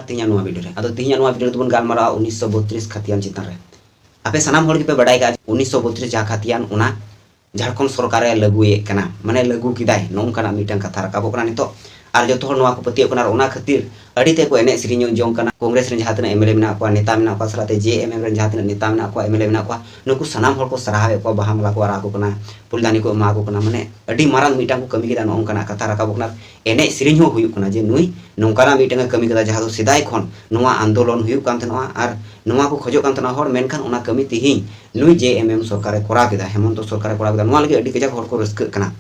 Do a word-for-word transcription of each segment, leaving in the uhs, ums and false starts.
ᱛᱮᱦᱮᱧᱟᱜ ᱱᱚᱣᱟ video ᱨᱮ᱾ ᱟᱫᱚ ᱛᱮᱦᱮᱧᱟᱜ ᱱᱚᱣᱟ video ᱨᱮ ᱫᱚᱵᱚᱱ ᱜᱟᱞᱢᱟᱨᱟᱣᱟ ᱩᱱᱤᱥᱥᱚ ᱵᱚᱛᱨᱤᱥ ᱠᱷᱟᱛᱤᱭᱟᱱ ᱪᱮᱛᱟᱱ ᱨᱮ᱾ ᱟᱯᱮ ᱥᱟᱱᱟᱢ ᱦᱚᱲ ᱜᱮᱯᱮ ᱵᱟᱰᱟᱭ ᱠᱟᱜᱼᱟ, ᱩᱱᱤᱥᱥᱚ ᱵᱚᱛᱨᱤᱥ ᱡᱟᱦᱟᱸ ᱠᱷᱟᱛᱤᱭᱟᱱ, ᱚᱱᱟ ᱡᱷᱟᱲᱠᱷᱚᱸᱰ ᱥᱚᱨᱠᱟᱨᱮ ᱞᱟᱹᱜᱩᱭᱮᱫ ᱠᱟᱱᱟ, ᱢᱟᱱᱮ ᱞᱟᱹᱜᱩ ᱠᱮᱫᱟᱭ, ᱱᱚᱜᱼᱚ ᱱᱚᱝᱠᱟᱱᱟᱜ ᱢᱤᱫᱴᱟᱝ ᱠᱟᱛᱷᱟ ᱨᱟᱠᱟᱵᱚᱜ ᱠᱟᱱᱟ ᱱᱤᱛᱚᱜ᱾ ᱟᱨ ᱡᱚᱛᱚ ᱦᱚᱲ ᱱᱚᱣᱟ ᱠᱚ ᱯᱟᱹᱛᱭᱟᱹᱜ ᱠᱟᱱᱟ, ᱟᱨ ᱚᱱᱟ ᱠᱷᱟᱹᱛᱤᱨ ᱟᱹᱰᱤ ᱛᱮ ᱠᱚ ᱮᱱᱮᱡ ᱥᱮᱨᱮᱧ ᱡᱚᱝ ᱠᱟᱱᱟ᱾ ᱠᱚᱝᱜᱨᱮᱥ ᱨᱮᱱ ᱡᱟᱦᱟᱸ ᱛᱤᱱᱟᱹᱜ MLA ᱢᱮᱱᱟᱜ ᱠᱚᱣᱟ, ᱱᱮᱛᱟ ᱢᱮᱱᱟᱜ ᱠᱚᱣᱟ, ᱥᱟᱞᱟᱜ ᱛᱮ JMM ᱨᱮᱱ ᱡᱟᱦᱟᱸ ᱛᱤᱱᱟᱹᱜ ᱱᱮᱛᱟ ᱢᱮᱱᱟᱜ ᱠᱚᱣᱟ, MLA ᱢᱮᱱᱟᱜ ᱠᱚᱣᱟ, ᱱᱩᱠᱩ ᱥᱟᱱᱟᱢ ᱦᱚᱲ ᱠᱚ ᱥᱟᱨᱦᱟᱣᱮᱫ ᱠᱚᱣᱟ, ᱵᱟᱦᱟ ᱢᱟᱞᱟ ᱠᱚ ᱟᱨᱟᱣ ᱟᱠᱚ ᱠᱟᱱᱟ, ᱯᱷᱩᱞᱫᱟᱱᱤ ᱠᱚ ᱮᱢᱟ ᱠᱚ ᱠᱟᱱᱟ᱾ ᱢᱟᱱᱮ ᱟᱹᱰᱤ ᱢᱟᱨᱟᱝ ᱢᱤᱫᱴᱟᱝ ᱠᱚ ᱠᱟᱹᱢᱤ ᱠᱮᱫᱟ, ᱱᱚᱜᱼᱚ ᱱᱚᱝᱠᱟᱱᱟᱜ ᱠᱟᱛᱷᱟ ᱨᱟᱠᱟᱵᱚᱜ ᱠᱟᱱᱟ᱾ ᱮᱱᱮᱡ ᱥᱮᱨᱮᱧ ᱦᱚᱸ ᱦᱩᱭᱩᱜ ᱠᱟᱱᱟ ᱡᱮ ᱱᱩᱭ ᱱᱚᱝᱠᱟᱱᱟᱜ ᱢᱤᱫᱴᱟᱝ ᱮ ᱠᱟᱹᱢᱤ ᱠᱮᱫᱟ, ᱡᱟᱦᱟᱸ ᱫᱚ ᱥᱮᱫᱟᱭ ᱠᱷᱚᱱ ᱱᱚᱣᱟ ᱟᱱᱫᱳᱞᱚᱱ ᱦᱩᱭᱩᱜ ᱠᱟᱱ ᱛᱟᱦᱮᱱᱟ ᱟᱨ ᱱᱚᱣᱟ ᱠᱚ ᱠᱷᱚᱡᱚᱜ ᱠᱟᱱ ᱛᱟᱦᱮᱱᱟ ᱦᱚᱲ, ᱢᱮᱱᱠᱷᱟᱱ ᱚᱱᱟ ᱠᱟᱹᱢᱤ ᱛᱮᱦᱮᱧ ᱱᱩᱭ JMM ᱥᱚᱨᱠᱟᱨᱮ ᱠᱚᱨᱟᱣ ᱠᱮᱫᱟ, ᱦᱮᱢᱚᱱᱛᱚ ᱥᱚᱨᱠᱟᱨᱮ ᱠᱚᱨᱟᱣ ᱠᱮᱫᱟ᱾ ᱱᱚᱣᱟ ᱞᱟᱹᱜᱤᱫ ᱟᱹᱰᱤ ᱠᱟᱡᱟᱠ ᱦᱚᱲ ᱠᱚ ᱨᱟᱹᱥᱠᱟᱹᱜ ᱠᱟᱱᱟ᱾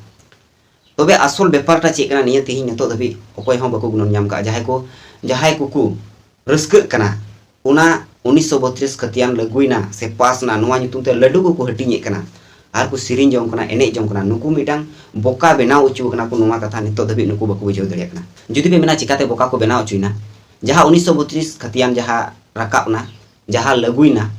ᱛᱚᱵᱮ ᱟᱥᱚᱞ ᱵᱮᱯᱟᱨᱴᱟ ᱪᱮᱫ ᱠᱟᱱᱟ, ᱱᱤᱭᱟᱹ ᱛᱮᱦᱮᱧ ᱱᱤᱛᱚᱜ ᱫᱷᱟᱹᱵᱤᱡ ᱚᱠᱚᱭ ᱦᱚᱸ ᱵᱟᱠᱚ ᱜᱩᱱᱟᱹᱱ ᱧᱟᱢ ᱠᱟᱜᱼᱟ᱾ ᱡᱟᱦᱟᱸᱭ ᱠᱚ, ᱡᱟᱦᱟᱸᱭ ᱠᱚᱠᱚ ᱨᱟᱹᱥᱠᱟᱹᱜ ᱠᱟᱱᱟ, ᱚᱱᱟ ᱩᱱᱤᱥᱥᱚ ᱵᱚᱛᱨᱤᱥ ᱠᱷᱟᱹᱛᱤᱭᱟᱱ ᱞᱟᱹᱜᱩᱭᱮᱱᱟ ᱥᱮ ᱯᱟᱥ ᱮᱱᱟ, ᱱᱚᱣᱟ ᱧᱩᱛᱩᱢ ᱛᱮ ᱞᱟᱹᱰᱩ ᱠᱚᱠᱚ ᱦᱟᱹᱴᱤᱧᱮᱫ ᱠᱟᱱᱟ ᱟᱨ ᱠᱚ ᱥᱮᱨᱮᱧ ᱡᱚᱝ ᱠᱟᱱᱟ, ᱮᱱᱮᱡ ᱡᱚᱝ ᱠᱟᱱᱟ, ᱱᱩᱠᱩ ᱢᱤᱫᱴᱟᱝ ᱵᱚᱠᱟ ᱵᱮᱱᱟᱣ ᱦᱚᱪᱚ ᱠᱟᱱᱟ ᱠᱚ᱾ ᱱᱚᱣᱟ ᱠᱟᱛᱷᱟ ᱱᱤᱛᱚᱜ ᱫᱷᱟᱹᱵᱤᱡ ᱱᱩᱠᱩ ᱵᱟᱠᱚ ᱵᱩᱡᱷᱟᱹᱣ ᱫᱟᱲᱮᱭᱟᱜ ᱠᱟᱱᱟ᱾ ᱡᱩᱫᱤ ᱯᱮ ᱢᱮᱱᱟ ᱪᱤᱠᱟᱛᱮ ᱵᱚᱠᱟ ᱠᱚ ᱵᱮᱱᱟᱣ ᱦᱚᱪᱚᱭᱮᱱᱟ, ᱡᱟᱦᱟᱸ ᱩᱱᱤᱥᱥᱚ ᱵᱚᱛᱨᱤᱥ ᱠᱷᱟᱹᱛᱤᱭᱟᱱ ᱡᱟᱦᱟᱸ ᱨᱟᱠᱟᱵ ᱮᱱᱟ, ᱡᱟᱦᱟᱸ ᱞᱟᱹᱜᱩᱭᱮᱱᱟ,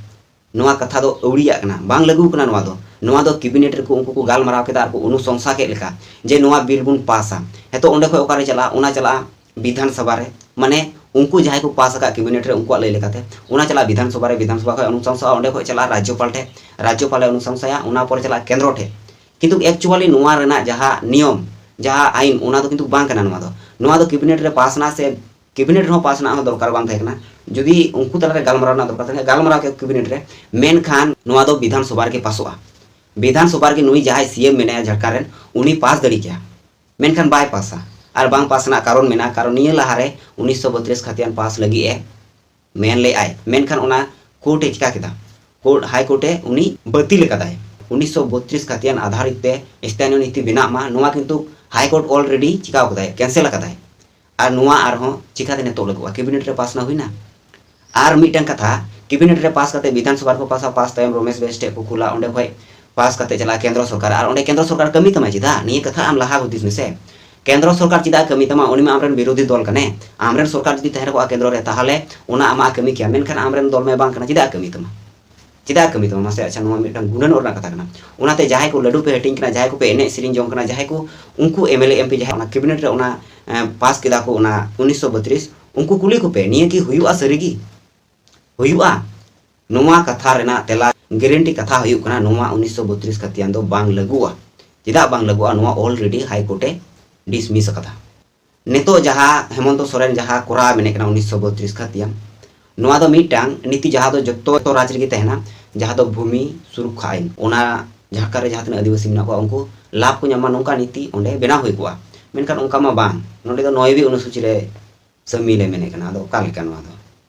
ᱱᱚᱣᱟ ᱠᱟᱛᱷᱟ ᱫᱚ ᱟᱹᱣᱲᱤᱭᱟᱜ ᱠᱟᱱᱟ, ᱵᱟᱝ ᱞᱟᱹᱜᱩ ᱠᱟᱱᱟ᱾ ᱱᱚᱣᱟ ᱫᱚ, ᱱᱚᱣᱟ ᱫᱚ ᱠᱮᱵᱤᱱᱮᱴ ᱨᱮᱠᱚ ᱩᱱᱠᱩ ᱠᱚ ᱜᱟᱞᱢᱟᱨᱟᱣ ᱠᱮᱫᱟ ᱟᱨ ᱠᱚ ᱚᱱᱩᱥᱚᱝᱥᱟ ᱠᱮᱫ ᱞᱮᱠᱟ ᱡᱮ ᱱᱚᱣᱟ ᱵᱤᱞ ᱵᱚᱱ ᱯᱟᱥᱟ᱾ ᱱᱤᱛᱚᱜ ᱚᱸᱰᱮ ᱠᱷᱚᱡ ᱚᱠᱟᱨᱮ ᱪᱟᱞᱟᱜᱼᱟ? ᱚᱱᱟ ᱪᱟᱞᱟᱜᱼᱟ ᱵᱤᱫᱷᱟᱱ ᱥᱚᱵᱷᱟ ᱨᱮ, ᱢᱟᱱᱮ ᱩᱱᱠᱩ ᱡᱟᱦᱟᱸᱭ ᱠᱚ ᱯᱟᱥ ᱟᱠᱟᱫ ᱠᱮᱵᱤᱱᱮᱴ ᱨᱮ, ᱩᱱᱠᱩᱣᱟᱜ ᱞᱟᱹᱭ ᱞᱮᱠᱟᱛᱮ ᱚᱱᱟ ᱪᱟᱞᱟᱜᱼᱟ ᱵᱤᱫᱷᱟᱱ ᱥᱚᱵᱷᱟ ᱨᱮ, ᱵᱤᱫᱷᱟᱱ ᱥᱚᱵᱷᱟ ᱠᱷᱚᱡ ᱚᱱᱩᱥᱚᱝᱥᱟ, ᱚᱸᱰᱮ ᱠᱷᱚᱡ ᱪᱟᱞᱟᱜᱼᱟ ᱨᱟᱡᱽᱡᱚᱯᱟᱞ ᱴᱷᱮᱡ, ᱨᱟᱡᱽᱡᱚᱯᱟᱞᱮ ᱚᱱᱩᱥᱚᱝᱥᱟᱭᱟ, ᱚᱱᱟ ᱯᱚᱨᱮ ᱪᱟᱞᱟᱜᱼᱟ ᱠᱮᱱᱫᱨᱚ ᱴᱷᱮᱡ᱾ ᱠᱤᱱᱛᱩ actually ᱱᱚᱣᱟ ᱨᱮᱱᱟᱜ ᱡᱟᱦᱟᱸ ᱱᱤᱭᱚᱢ, ᱡᱟᱦᱟᱸ ᱟᱭᱤᱱ, ᱚᱱᱟ ᱫᱚ ᱠᱤᱱᱛᱩ ᱵᱟᱝ ᱠᱟᱱᱟ᱾ ᱱᱚᱣᱟ ᱫᱚ, ᱱᱚᱣᱟ ᱫᱚ ᱠᱮᱵᱤᱱᱮᱴ ᱨᱮ ᱯᱟᱥ ᱮᱱᱟ ᱥᱮ ᱠᱮᱵᱤᱱᱮᱴ ᱨᱮᱦᱚᱸ ᱯᱟᱥ ᱨᱮᱱᱟᱜ ᱦᱚᱸ ᱫᱚᱨᱠᱟᱨ ᱵᱟᱝ ᱛᱟᱦᱮᱸ ᱠᱟᱱᱟ᱾ ᱡᱩᱫᱤ ᱩᱱᱠᱩ ᱛᱟᱞᱟᱨᱮ ᱜᱟᱞᱢᱟᱨᱟᱣ ᱨᱮᱱᱟᱜ ᱫᱚᱨᱠᱟᱨ ᱛᱟᱦᱮᱸ ᱠᱟᱱᱟ, ᱜᱟᱞᱢᱟᱨᱟᱣ ᱠᱮᱭᱟ ᱠᱮᱵᱤᱱᱮᱴ ᱨᱮ, ᱢᱮᱱᱠᱷᱟᱱ ᱱᱚᱣᱟ ᱫᱚ ᱵᱤᱫᱷᱟᱱ ᱥᱚᱵᱷᱟ ᱨᱮᱜᱮ ᱯᱟᱥᱚᱜᱼᱟ᱾ ᱵᱤᱫᱷᱟᱱ ᱥᱚᱵᱷᱟ ᱨᱮᱜᱮ ᱱᱩᱭ ᱡᱟᱦᱟᱸᱭ CM ᱢᱮᱱᱟᱭᱟ ᱡᱷᱟᱲᱠᱷᱚᱸᱰ ᱨᱮᱱ, ᱩᱱᱤ ᱯᱟᱥ ᱫᱟᱲᱮ ᱠᱮᱭᱟ, ᱢᱮᱱᱠᱷᱟᱱ ᱵᱟᱭ ᱯᱟᱥᱟ᱾ ᱟᱨ ᱵᱟᱝ ᱯᱟᱥ ᱨᱮᱱᱟᱜ ᱠᱟᱨᱚᱱ ᱢᱮᱱᱟᱜᱼᱟ, ᱠᱟᱨᱚᱱ ᱱᱤᱭᱟᱹ ᱞᱟᱦᱟᱨᱮ ᱩᱱᱤᱥᱥᱚ ᱵᱚᱛᱨᱤᱥ ᱠᱷᱟᱹᱛᱤᱭᱟᱱ ᱯᱟᱥ ᱞᱟᱹᱜᱤᱫ ᱮ ᱢᱮᱱ ᱞᱮᱫᱼᱟᱭ, ᱢᱮᱱᱠᱷᱟᱱ ᱚᱱᱟ ᱠᱳᱨᱴ ᱮ ᱪᱤᱠᱟ ᱠᱮᱫᱟ? ᱠᱳᱨᱴ, ᱦᱟᱭ ᱠᱳᱨᱴ ᱮ ᱩᱱᱤ ᱵᱟᱹᱛᱤᱞ ᱟᱠᱟᱫᱟᱭ᱾ ᱩᱱᱤᱥᱥᱚ ᱵᱚᱛᱨᱤᱥ ᱠᱷᱟᱹᱛᱤᱭᱟᱱ ᱟᱫᱷᱟᱨᱤᱛ ᱛᱮ ᱥᱛᱷᱟᱱᱤᱭᱚ ᱱᱤᱭᱩᱠᱛᱤ ᱵᱮᱱᱟᱜ ᱢᱟ, ᱱᱚᱣᱟ ᱠᱤᱱᱛᱩ ᱦᱟᱭ ᱠᱳᱨᱴ already ᱪᱤᱠᱟᱣ ᱠᱟᱫᱟᱭ, ᱠᱮᱱᱥᱮᱞ ᱟᱠᱟᱫᱟᱭ᱾ ᱟᱨ ᱱᱚᱣᱟ ᱟᱨᱦᱚᱸ ᱪᱤᱠᱟᱛᱮ ᱱᱤᱛᱚᱜ ᱞᱟᱹᱜᱩᱜᱼᱟ? ᱠᱮᱵᱤᱱᱮᱴ ᱨᱮ ᱯᱟᱥ ᱱᱟ ᱦᱩᱭᱱᱟ᱾ ᱟᱨ ᱢᱤᱫᱴᱟᱝ ᱠᱟᱛᱷᱟ, ᱠᱮᱵᱤᱱᱮᱴ ᱨᱮ ᱯᱟᱥ ᱠᱟᱛᱮ ᱵᱤᱫᱷᱟᱱ ᱥᱚᱵᱷᱟ ᱨᱮᱠᱚ ᱯᱟᱥᱟ, ᱯᱟᱥ ᱛᱟᱭᱚᱢ ᱨᱚᱢᱮᱥ ᱵᱮᱥ ᱴᱷᱮᱡ ᱠᱚ ᱠᱩᱞᱟ, ᱚᱸᱰᱮ ᱠᱷᱚᱡ ᱯᱟᱥ ᱠᱟᱛᱮ ᱪᱟᱞᱟᱜᱼᱟ ᱠᱮᱱᱫᱨᱚ ᱥᱚᱨᱠᱟᱨ, ᱟᱨ ᱚᱸᱰᱮ ᱠᱮᱱᱫᱨᱚ ᱥᱚᱨᱠᱟᱨ ᱠᱟᱹᱢᱤ ᱛᱟᱢᱟ ᱪᱮᱫᱟᱜ? ᱱᱤᱭᱟᱹ ᱠᱟᱛᱷᱟ ᱟᱢ ᱞᱟᱦᱟ ᱦᱩᱫᱤᱥ ᱢᱮᱥᱮ᱾ ᱠᱮᱱᱫᱨᱚ ᱥᱚᱨᱠᱟᱨ ᱪᱮᱫᱟᱜ ᱠᱟᱹᱢᱤ ᱛᱟᱢᱟ? ᱩᱱᱤ ᱢᱟ ᱟᱢᱨᱮᱱ ᱵᱤᱨᱳᱫᱷᱤ ᱫᱚᱞ ᱠᱟᱱᱮ᱾ ᱟᱢᱨᱮᱱ ᱥᱚᱨᱠᱟᱨ ᱡᱩᱫᱤ ᱛᱟᱦᱮᱸ ᱠᱚᱜᱼᱟ ᱠᱮᱱᱫᱨᱚ ᱨᱮ, ᱛᱟᱦᱚᱞᱮ ᱚᱱᱟ ᱟᱢᱟᱜ ᱠᱟᱹᱢᱤ ᱠᱮᱭᱟ, ᱢᱮᱱᱠᱷᱟᱱ ᱟᱢᱨᱮᱱ ᱫᱚᱞ ᱢᱟ ᱵᱟᱝ ᱠᱟᱱᱟ, ᱪᱮᱫᱟᱜ ᱠᱟᱹᱢᱤ ᱛᱟᱢᱟ? ᱪᱮᱫᱟᱜ ᱠᱟᱹᱢᱤ ᱛᱟᱢᱟ? ᱢᱟᱥᱮ, ᱟᱪᱪᱷᱟ, ᱱᱚᱣᱟ ᱢᱤᱫᱴᱟᱝ ᱜᱩᱱᱟᱹᱱᱚᱜ ᱨᱮᱱᱟᱜ ᱠᱟᱛᱷᱟ ᱠᱟᱱᱟ᱾ ᱚᱱᱟᱛᱮ ᱡᱟᱦᱟᱸᱭ ᱠᱚ ᱞᱟᱹᱰᱩ ᱯᱮ ᱦᱟᱹᱴᱤᱧ ᱠᱟᱱᱟ, ᱡᱟᱦᱟᱸᱭ ᱠᱚᱯᱮ ᱮᱱᱮᱡ ᱥᱮᱨᱮᱧ ᱡᱚᱝ ᱠᱟᱱᱟ, ᱡᱟᱦᱟᱸᱭ ᱠᱚ, ᱩᱱᱠᱩ MLA MP ᱡᱟᱦᱟᱸᱭ ᱚᱱᱟ ᱠᱮᱵᱤᱱᱮᱴ ᱨᱮ ᱚᱱᱟ, ᱮ, ᱯᱟᱥ ᱠᱮᱫᱟ ᱠᱚ ᱚᱱᱟ ᱩᱱᱤᱥᱥᱚ ᱵᱚᱛᱨᱤᱥ, ᱩᱱᱠᱩ ᱠᱩᱞᱤ ᱠᱚᱯᱮ, ᱱᱤᱭᱟᱹ ᱠᱤ ᱦᱩᱭᱩᱜᱼᱟ ᱥᱟᱹᱨᱤᱜᱮ? ᱦᱩᱭᱩᱜᱼᱟ? ᱱᱚᱣᱟ ᱠᱟᱛᱷᱟ ᱨᱮᱱᱟᱜ ᱛᱮᱞᱟ, ᱜᱮᱨᱮᱱᱴᱤ ᱠᱟᱛᱷᱟ ᱦᱩᱭᱩᱜ ᱠᱟᱱᱟ, ᱱᱚᱣᱟ ᱩᱱᱤᱥᱥᱚ ᱵᱚᱛᱨᱤᱥ ᱠᱷᱟᱹᱛᱤᱭᱟᱱ ᱫᱚ ᱵᱟᱝ ᱞᱟᱹᱜᱩᱜᱼᱟ᱾ ᱪᱮᱫᱟᱜ ᱵᱟᱝ ᱞᱟᱹᱜᱩᱜᱼᱟ? ᱱᱚᱣᱟ already High Court ᱮ dismiss ᱟᱠᱟᱫᱟ᱾ ᱱᱤᱛᱚᱜ ᱡᱟᱦᱟᱸ ᱦᱮᱢᱚᱱᱛᱚ ᱥᱚᱨᱮᱱ ᱡᱟᱦᱟᱸ ᱠᱚᱨᱟᱣ ᱢᱮᱱᱮᱫ ᱠᱟᱱᱟ ᱩᱱᱤᱥᱥᱚ ᱵᱚᱛᱨᱤᱥ ᱠᱷᱟᱹᱛᱤᱭᱟᱱ, ᱱᱚᱣᱟ ᱫᱚ ᱢᱤᱫᱴᱟᱝ ᱱᱤᱛᱤ ᱡᱟᱦᱟᱸ ᱫᱚ ᱡᱚᱛᱚ ᱨᱟᱡᱽ ᱨᱮᱜᱮ ᱛᱟᱦᱮᱱᱟ, ᱡᱟᱦᱟᱸ ᱫᱚ ᱵᱷᱩᱢᱤ ᱥᱩᱨᱚᱠᱠᱷᱟ ᱟᱭᱤᱱ, ᱚᱱᱟ ᱡᱷᱟᱲᱠᱷᱚᱸᱰ ᱨᱮ ᱡᱟᱦᱟᱸ ᱛᱤᱱᱟᱹᱜ ᱟᱹᱫᱤᱵᱟᱹᱥᱤ ᱢᱮᱱᱟᱜ ᱠᱚᱣᱟ ᱩᱱᱠᱩ ᱞᱟᱵᱷ ᱠᱚ ᱧᱟᱢᱟ, ᱱᱚᱝᱠᱟ ᱱᱤᱛᱤ ᱚᱸᱰᱮ ᱵᱮᱱᱟᱣ ᱦᱩᱭ ᱠᱚᱜᱼᱟ᱾ ᱢᱮᱱᱠᱷᱟᱱ ᱚᱱᱠᱟ ᱢᱟ ᱵᱟᱝ, ᱱᱚᱸᱰᱮ ᱫᱚ ᱱᱚᱭ ᱵᱤ ᱚᱱᱩᱥᱩᱪᱤ ᱨᱮ ᱥᱟᱹᱢᱤᱞ ᱮ ᱢᱮᱱᱮᱫ ᱠᱟᱱᱟ᱾ ᱟᱫᱚ ᱚᱠᱟ ᱞᱮᱠᱟ ᱱᱚᱣᱟ ᱫᱚ?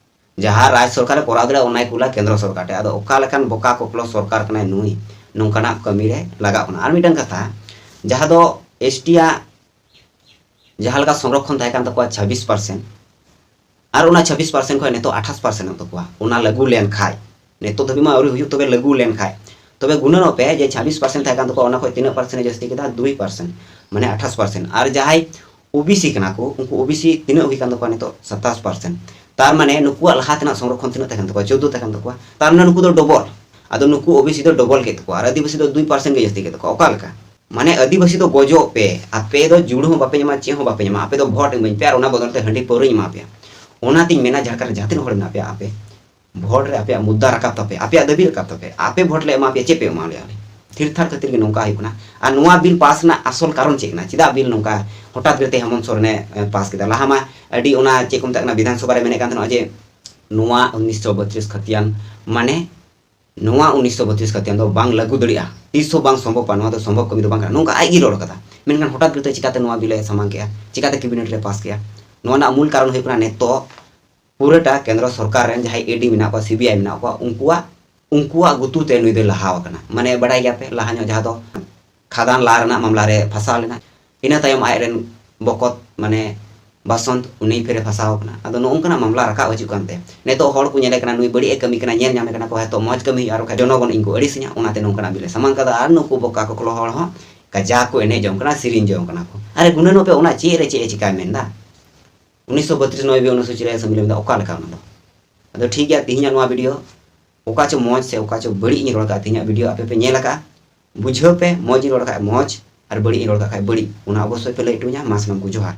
ᱡᱟᱦᱟᱸ ᱨᱟᱡᱽ ᱥᱚᱨᱠᱟᱨᱮ ᱠᱚᱨᱟᱣ ᱫᱟᱲᱮᱭᱟᱜᱼᱟ, ᱚᱱᱟᱭ ᱠᱩᱞᱟ ᱠᱮᱱᱫᱨᱚ ᱥᱚᱨᱠᱟᱨ ᱴᱷᱮᱱ᱾ ᱟᱫᱚ ᱚᱠᱟ ᱞᱮᱠᱟᱱ ᱵᱚᱠᱟ ᱠᱚᱯᱞᱚ ᱥᱚᱨᱠᱟᱨ ᱠᱟᱱᱟᱭ ᱱᱩᱭ, ᱱᱚᱝᱠᱟᱱᱟᱜ ᱠᱟᱹᱢᱤ ᱨᱮ ᱞᱟᱜᱟᱜ ᱠᱟᱱᱟ? ᱟᱨ ᱢᱤᱫᱴᱟᱝ ᱠᱟᱛᱷᱟ, ᱡᱟᱦᱟᱸ ᱫᱚ ᱮᱥ ᱴᱤ ᱟᱜ ᱡᱟᱦᱟᱸ ᱞᱮᱠᱟ ᱥᱚᱝᱨᱚᱠᱠᱷᱚᱱ ᱛᱟᱦᱮᱸ ᱠᱟᱱ ᱛᱟᱠᱚᱣᱟ ᱪᱷᱟᱵᱵᱤᱥ ᱯᱟᱨᱥᱮᱱᱴ, ᱟᱨ ᱚᱱᱟ ᱪᱷᱟᱵᱵᱤᱥ ᱯᱟᱨᱥᱮᱱᱴ ᱠᱷᱚᱱ ᱱᱤᱛᱚᱜ ᱟᱴᱷᱟᱥ ᱯᱟᱨᱥᱮᱱᱴ ᱮᱱ ᱛᱟᱠᱚᱣᱟ, ᱚᱱᱟ ᱞᱟᱹᱜᱩ ᱞᱮᱱᱠᱷᱟᱡ, ᱱᱤᱛᱚᱜ ᱫᱷᱟᱹᱵᱤᱡ ᱢᱟ ᱟᱹᱣᱨᱤ ᱦᱩᱭᱩᱜ, ᱛᱚᱵᱮ ᱞᱟᱹᱜᱩ ᱞᱮᱱᱠᱷᱟᱡ, ᱛᱚᱵᱮ ᱜᱩᱱᱟᱹᱱᱚᱜ ᱯᱮ ᱡᱮ ᱪᱷᱟᱵᱵᱤᱥ ᱯᱟᱨᱥᱮᱱᱴ ᱛᱟᱦᱮᱸ ᱠᱟᱱ ᱛᱟᱠᱚᱣᱟ, ᱚᱱᱟ ᱠᱷᱚᱱ ᱛᱤᱱᱟᱹᱜ ᱯᱟᱨᱥᱮᱱᱴ ᱮ ᱡᱟᱹᱥᱛᱤ ᱠᱮᱫᱟ? ᱫᱩᱭ ᱯᱟᱨᱥᱮᱱᱴ, ᱢᱟᱱᱮ ᱟᱴᱷᱟᱥ ᱯᱟᱨᱥᱮᱱᱴ᱾ ᱟᱨ ᱡᱟᱦᱟᱸᱭ ᱳ ᱵᱤ ᱥᱤ ᱠᱟᱱᱟ ᱠᱚ, ᱩᱱᱠᱩ ᱳ ᱵᱤ ᱥᱤ ᱛᱤᱱᱟᱹᱜ ᱦᱩᱭ ᱠᱟᱱ ᱛᱟᱠᱚᱣᱟ ᱱᱤᱛᱚᱜ? ᱥᱟᱛᱟᱥ ᱯᱟᱨᱥᱮᱱᱴ᱾ ᱛᱟᱨ ᱢᱟᱱᱮ ᱱᱩᱠᱩᱣᱟᱜ ᱞᱟᱦᱟ ᱛᱮᱱᱟᱜ ᱥᱚᱝᱨᱚᱠᱠᱷᱚᱱ ᱛᱤᱱᱟᱹᱜ ᱛᱟᱦᱮᱸ ᱠᱟᱱ ᱛᱟᱠᱚᱣᱟ? ᱪᱳᱫᱽᱫᱳ ᱛᱟᱦᱮᱸ ᱠᱟᱱ ᱛᱟᱠᱚᱣᱟ᱾ ᱛᱟᱨ ᱢᱟᱱᱮ ᱱᱩᱠᱩ ᱫᱚ ᱰᱚᱵᱚᱞ᱾ ᱟᱫᱚ ᱱᱩᱠᱩ ᱳ ᱵᱤ ᱥᱤ ᱫᱚ ᱰᱚᱵᱚᱞ ᱠᱮᱫ ᱛᱟᱠᱚᱣᱟ ᱟᱨ ᱟᱹᱫᱤᱵᱟᱹᱥᱤ ᱫᱚ ᱫᱩᱭ ᱯᱟᱨᱥᱮᱱᱴ ᱜᱮ ᱡᱟᱹᱥᱛᱤ ᱠᱮᱫ ᱛᱟᱠᱚᱣᱟ᱾ ᱚᱠᱟ ᱞᱮᱠᱟ? ᱢᱟᱱᱮ ᱟᱹᱫᱤᱵᱟᱹᱥᱤ ᱫᱚ ᱜᱚᱡᱚᱜ ᱯᱮ, ᱟᱯᱮ ᱫᱚ ᱡᱩᱲ ᱦᱚᱸ ᱵᱟᱯᱮ ᱧᱟᱢᱟ, ᱪᱮᱫ ᱦᱚᱸ ᱵᱟᱯᱮ ᱧᱟᱢᱟ, ᱟᱯᱮ ᱫᱚ ᱵᱷᱳᱴ ᱤᱢᱟᱹᱧ ᱯᱮ ᱟᱨ ᱚᱱᱟ ᱵᱚᱫᱚᱞ ᱛᱮ ᱦᱟᱺᱰᱤ ᱯᱟᱹᱣᱨᱟᱹᱧ ᱮᱢᱟ ᱯᱮᱭᱟ᱾ ᱚᱱᱟᱛᱤᱧ ᱢᱮᱱᱟ, ᱡᱷᱟᱲᱠᱷᱚᱸᱰ ᱨᱮ ᱡᱟᱦᱟᱸ ᱛᱤᱱᱟᱹᱜ ᱦᱚᱲ ᱢᱮᱱᱟᱜ ᱯᱮᱭᱟ, ᱟᱯᱮ ᱵᱷᱳᱴ ᱨᱮ ᱟᱯᱮᱭᱟᱜ ᱢᱩᱫᱽᱫᱟ ᱨᱟᱠᱟᱵ ᱛᱟᱯᱮ, ᱟᱯᱮᱭᱟᱜ ᱫᱟᱹᱵᱤ ᱨᱟᱠᱟᱵ ᱛᱟᱯᱮ, ᱟᱯᱮ ᱵᱷᱳᱴ ᱞᱮ ᱮᱢᱟ ᱯᱮᱭᱟ, ᱪᱮᱫ ᱯᱮ ᱮᱢᱟ ᱞᱮᱭᱟ? ᱛᱷᱤᱨ ᱛᱷᱟᱨ ᱠᱷᱟᱹᱛᱤᱨ ᱜᱮ ᱱᱚᱝᱠᱟ ᱦᱩᱭᱩᱜ ᱠᱟᱱᱟ᱾ ᱟᱨ ᱱᱚᱣᱟ ᱵᱤᱞ ᱯᱟᱥ ᱨᱮᱱᱟᱜ ᱟᱥᱚᱞ ᱠᱟᱨᱚᱱ ᱪᱮᱫ ᱠᱟᱱᱟ? ᱪᱮᱫᱟᱜ ᱵᱤᱞ ᱱᱚᱝᱠᱟ ᱦᱚᱴᱟᱛ ᱠᱟᱛᱮ ᱦᱮᱢᱚᱱᱛ ᱥᱚᱨᱮᱱᱮ, ᱮ, ᱯᱟᱥ ᱠᱮᱫᱟ? ᱞᱟᱦᱟ ᱢᱟ ᱟᱹᱰᱤ ᱚᱱᱟ ᱪᱮᱫ ᱠᱚ ᱢᱮᱛᱟᱜ ᱠᱟᱱᱟ, ᱵᱤᱫᱷᱟᱱ ᱥᱚᱵᱷᱟ ᱨᱮ ᱢᱮᱱᱮᱫ ᱠᱟᱱ ᱛᱟᱦᱮᱱᱟ ᱡᱮ ᱱᱚᱣᱟ ᱩᱱᱤᱥᱥᱚ ᱵᱚᱛᱨᱤᱥ ᱠᱷᱟᱹᱛᱤᱭᱟᱱ, ᱢᱟᱱᱮ ᱱᱚᱣᱟ ᱩᱱᱤᱥᱥᱚ ᱵᱚᱛᱨᱤᱥ ᱠᱷᱟᱹᱛᱤᱭᱟᱱ ᱫᱚ ᱵᱟᱝ ᱞᱟᱹᱜᱩ ᱫᱟᱲᱮᱭᱟᱜᱼᱟ, ᱛᱤᱥ ᱦᱚᱸ ᱵᱟᱝ ᱥᱚᱢᱵᱷᱚᱵᱼᱟ, ᱱᱚᱣᱟ ᱫᱚ ᱥᱚᱢᱵᱷᱚᱵ ᱠᱟᱹᱢᱤ ᱫᱚ ᱵᱟᱝ ᱠᱟᱱᱟ, ᱱᱚᱝᱠᱟ ᱟᱡ ᱜᱮ ᱨᱚᱲ ᱠᱟᱫᱟ᱾ ᱢᱮᱱᱠᱷᱟᱱ ᱦᱚᱴᱟᱛ ᱠᱟᱛᱮ ᱪᱤᱠᱟᱛᱮ ᱱᱚᱣᱟ ᱵᱤᱞ ᱮ ᱥᱟᱢᱟᱝ ᱠᱮᱜᱼᱟ? ᱪᱤᱠᱟᱛᱮ ᱠᱮᱵᱤᱱᱮᱴ ᱨᱮ ᱯᱟᱥ ᱠᱮᱜᱼᱟ? ᱱᱚᱣᱟ ᱨᱮᱱᱟᱜ ᱢᱩᱞ ᱠᱟᱨᱚᱱ ᱦᱩᱭᱩᱜ ᱠᱟᱱᱟ, ᱱᱤᱛᱚᱜ ᱯᱩᱨᱟᱹᱴᱟ ᱠᱮᱱᱫᱨᱚ ᱥᱚᱨᱠᱟᱨ ᱨᱮᱱ ᱡᱟᱦᱟᱸᱭ ᱮ ᱰᱤ ᱢᱮᱱᱟᱜ ᱠᱚᱣᱟ, ᱥᱤ ᱵᱤ ᱟᱭ ᱢᱮᱱᱟᱜ ᱠᱚᱣᱟ, ᱩᱱᱠᱩᱣᱟᱜ, ᱩᱱᱠᱩᱣᱟᱜ ᱜᱩᱛᱩ ᱛᱮ ᱱᱩᱭ ᱫᱚᱭ ᱞᱟᱦᱟᱣ ᱟᱠᱟᱱᱟ᱾ ᱢᱟᱱᱮ, ᱵᱟᱰᱟᱭ ᱜᱮᱭᱟᱯᱮ, ᱞᱟᱦᱟ ᱧᱚᱜ ᱡᱟᱦᱟᱸ ᱫᱚ ᱠᱷᱟᱫᱟᱱ ᱞᱟ ᱨᱮᱱᱟᱜ ᱢᱟᱢᱞᱟ ᱨᱮ ᱯᱷᱟᱸᱥᱟᱣ ᱞᱮᱱᱟ, ᱤᱱᱟᱹ ᱛᱟᱭᱚᱢ ᱟᱡ ᱨᱮᱱ ᱵᱚᱠᱚᱛ, ᱢᱟᱱᱮ ᱵᱟᱥᱚᱱᱛ, ᱩᱱᱤ ᱯᱷᱤᱨᱮ ᱯᱷᱟᱸᱥᱟᱣ ᱟᱠᱟᱱᱟ᱾ ᱟᱫᱚ ᱱᱚᱜᱼᱚ ᱱᱚᱝᱠᱟᱱᱟᱜ ᱢᱟᱢᱞᱟ ᱨᱟᱠᱟᱵ ᱦᱤᱡᱩᱜ ᱠᱟᱱᱛᱮ ᱱᱤᱛᱚᱜ ᱦᱚᱲ ᱠᱚ ᱧᱮᱞᱮ ᱠᱟᱱᱟ, ᱱᱩᱭ ᱵᱟᱹᱲᱤᱡ ᱮ ᱠᱟᱹᱢᱤ ᱠᱟᱱᱟ, ᱧᱮᱞ ᱧᱟᱢᱮ ᱠᱟᱱᱟ ᱠᱚ, ᱦᱮᱸ ᱛᱚ ᱢᱚᱡᱽ ᱠᱟᱹᱢᱤ ᱦᱩᱭᱩᱜᱼᱟ, ᱟᱨ ᱵᱟᱠᱷᱟᱡ ᱡᱚᱱᱚᱜᱚᱱ ᱤᱧ ᱠᱚ ᱟᱹᱲᱤᱥᱤᱧᱟ, ᱚᱱᱟᱛᱮ ᱱᱚᱝᱠᱟᱱᱟᱜ ᱵᱤᱞ ᱮ ᱥᱟᱢᱟᱝ ᱠᱟᱫᱟ᱾ ᱟᱨ ᱱᱩᱠᱩ ᱵᱚᱠᱟ ᱠᱚᱠᱞᱚ ᱦᱚᱲ ᱦᱚᱸ ᱠᱟᱡᱟᱠ ᱠᱚ ᱮᱱᱮᱡ ᱡᱚᱝ ᱠᱟᱱᱟ, ᱥᱮᱨᱮᱧ ᱡᱚᱝ ᱠᱟᱱᱟ ᱠᱚ᱾ ᱟᱨᱮ ᱜᱩᱱᱟᱹᱱᱚᱜ ᱯᱮ, ᱚᱱᱟ ᱪᱮᱫ ᱨᱮ ᱪᱮᱫ ᱮ ᱪᱤᱠᱟᱭ ᱢᱮᱱᱫᱟ? ᱩᱱᱤᱥᱥᱚ ᱵᱚᱛᱨᱤᱥ ᱱᱚᱭ ᱵᱤ ᱚᱱᱩᱥᱩᱪᱤ ᱨᱮ ᱥᱟᱹᱢᱤᱞ ᱢᱮᱱᱫᱟ, ᱚᱠᱟ ᱞᱮᱠᱟ ᱚᱱᱟ ᱫᱚ? ᱟᱫᱚ ᱴᱷᱤᱠ ᱜᱮᱭᱟ, ᱛᱤᱦᱤᱧᱟᱜ ᱱᱚᱣᱟ ᱵᱷᱤᱰᱤᱭᱳ ᱚᱠᱟ ᱪᱚ ᱢᱚᱡᱽ ᱥᱮ ᱚᱠᱟ ᱪᱚ ᱵᱟᱹᱲᱤᱡ ᱤᱧ ᱨᱚᱲ ᱠᱟᱜᱼᱟ, ᱛᱤᱦᱤᱧᱟᱜ ᱵᱷᱤᱰᱤᱭᱳ ᱟᱯᱮ ᱯᱮ ᱧᱮᱞ ᱟᱠᱟᱫᱼᱟ, ᱵᱩᱡᱷᱟᱹᱣ ᱯᱮ, ᱢᱚᱡᱽ ᱤᱧ ᱨᱚᱲ ᱠᱷᱟᱡ ᱢᱚᱡᱽ ᱟᱨ ᱵᱟᱹᱲᱤᱡ ᱤᱧ ᱨᱚᱲ ᱠᱟᱜ ᱠᱷᱟᱡ ᱵᱟᱹᱲᱤᱡ, ᱚᱱᱟ ᱚᱵᱚᱥᱥᱳᱭ ᱯᱮ ᱞᱟᱹᱭ ᱦᱚᱴᱚ ᱟᱹᱧᱟ᱾ ᱢᱟ ᱥᱟᱱᱟᱢ ᱠᱚ ᱡᱚᱦᱟᱨ᱾